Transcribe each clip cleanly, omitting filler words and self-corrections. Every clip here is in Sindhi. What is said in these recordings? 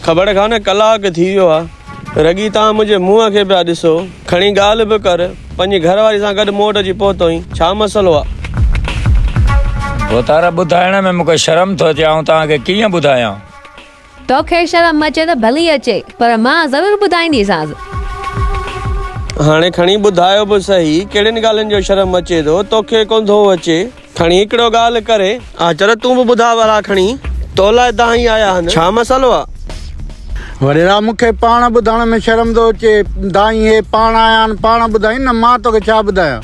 کبڙ خان ڪلاڪ ٿي ويو آ، رڳي توهان منهنجي منهن کي پيا ڏسو، کڻي ڳالهه به ڪر، پنهنجي گهر واري سان گڏ مون وٽ اچي پهتو آهين، ڇا مسئلو آ؟ ڀوتار ٻڌائڻ ۾ مون کي شرم ٿو اچي، آئون توهان کي ڪيئن ٻڌايان؟ توکي شرم اچي ته ڀلي اچي، پر مان ضرور ٻڌائينديسانس. هاڻي کڻي ٻڌايو به سهي، ڪهڙين ڳالهين جو شرم اچي ٿو، توکي ڪونه ٿو اچي؟ کڻي هڪڙو ڳالهه ڪري. آچر تون به ٻڌاء ڀلا کڻي. تو لاء دانهين آيا هن. ڇا مسئلو آ؟ وڏيرا مون کي پاڻ ٻڌائڻ ۾ شرم ٿو اچي. دانهين هي پاڻ آيا آهن پاڻ ٻڌائين نه مان توکي ڇا ٻڌايان.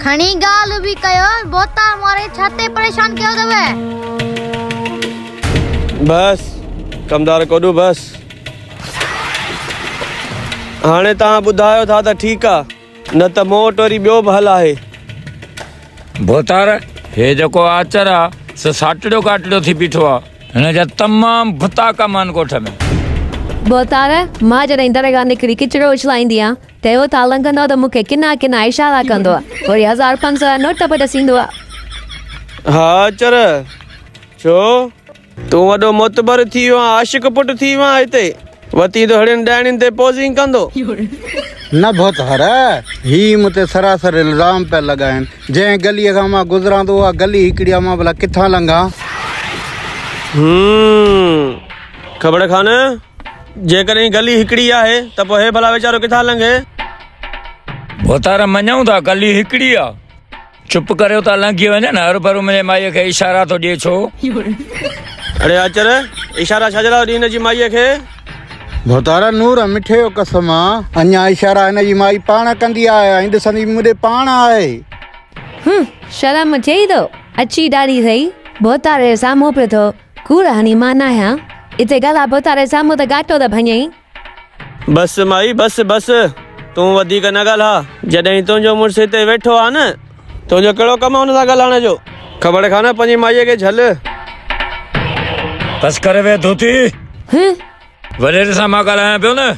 کڻي ڳالهه به ڪيو ڀوتار ماري ڇا تي پريشان ڪيو اٿو. بس ڪمدار ڪوڏو بس. هاڻي توهان ٻڌايو ٿا ته ٺيڪ آ. نه ته مون وٽ وري ٻيو به حل آهي. ڀوتار، هي جيڪو آچر آ، سو ساٽڙيو ڪاٽڙيو ٿي بيٺو آ. هن جا تمام ڀتا ڪم آهن ڳوٺ ۾. ڀوتار، مان جڏهن در کان نڪري ڪچرو اڇلائيندي آهيان ته هي اتان لنگهندو آ ته مون کي ڪنا ڪنا اشارا ڪندو آ. وري هزار پنج سؤ جا نوٽ به ڏسيندو آ. ها آچر، ڇو؟ تون وڏو معتبر ٿي ويو آن، عاشق پٽ ٿي ويو آن هتي وتين ٿو هڙين ڏائڻين تي پوزنگ ڪندو. نه ڀوتار، هي مون تي سراسر الزام پيا لڳائين. جنهن گليء کان مان گذران ٿو اها گلي هڪڙي آ، مان ڀلا ڪٿان لنگهان؟ هم، کبڙ خان، جيڪڏهن گلي هڪڙي آهي ته پوء هي ڀلا ويچارو ڪٿان لنگهي؟ ڀوتار، مڃون ٿا گلي هڪڙي آ. چپ ڪريو ته لنگهي وڃ نه هروڀرو منهنجي مائيء کي اشارا ٿو ڏئي ڇو؟ اڙي آچر، اشارا ڇا جي لاء ڏئين هن جي مائيء کي؟ ڀوتارا نور مٺي جو قسم آ، اڃا اشارا هن جي مائي پاڻ ڪندي آهي ۽ ڏسندي به مون ڏي پاڻ آهي. هم، شرم اچئي ٿو، اچي ڏاڍي سهي، ڀوتاري جي سامهون پيو ٿو ڪوڙ هڻي مان ناهيان اتي ڳالهاء ڀوتاري جي سامهون ته ڳاٽو ته ڀڃئين. بس مائي بس بس تون وڌيڪ نه ڳالهاء جڏهن تنهنجو مڙس هتي ويٺو آ نه تنهنجو ڪهڙو ڪم آ هن سان ڳالهائڻ جو کبڙ کان نه پنهنجي مائيء کي جهل. بس ڪر وي ڌوتي. هه. وڏيري سان مان ڳالهايان پيو نه.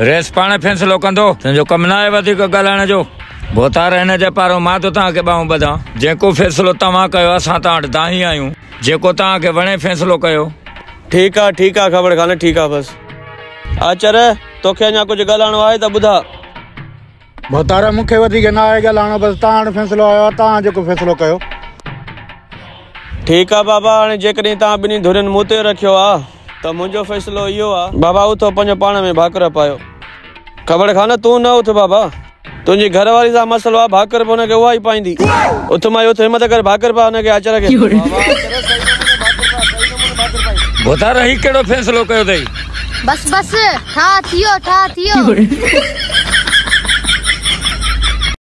رئيس پاڻ فيصلو ڪندو. تنهنجو ڪم ناهي وڌيڪ ڳالهائڻ جو. ڀوتار هن جي پارون مان ٿو توهان کي ٻانهون ٻڌان. جيڪو فيصلو توهان ڪيو اسان توهان وٽ دانهين آهيون. جيڪو توهان کي وڻي فيصلو ڪيو. ٺيڪ آ ٺيڪ آ کبڙ خان ٺيڪ آ بس. آچر، توکي اڃا ڪجهه ڳالهائڻو آهي ته ٻڌاء. ڀوتار، مون کي وڌيڪ ناهي ڳالهائڻو، بس توهان وٽ فيصلو آيو آهي، توهان جيڪو فيصلو ڪيو. ٺيڪ آ بابا، هاڻي جيڪڏهن توهان ٻنهي ڌرين مون تي رکيو آ ته منهنجو فيصلو اهو آ. بابا اٿو پنهنجو پاڻ ۾ ڀاڪر پايو. کبڙ خان، تون نه اٿ بابا. تنهنجي گهر واري سان مسئلو آ ڀاڪر به ان کي اها ئي پائيندي. اٿ مائي اٿ همت ڪر ڀاڪر پاء ان کي آچر کي. بابا آچر صحيح نموني ڀاڪر پاء صحيح نموني ڀاڪر پائي. ڀوتار هي ڪهڙو فيصلو ڪيو اٿئي. بس بس ٺاهه ٿيو ٺاهه ٿيو.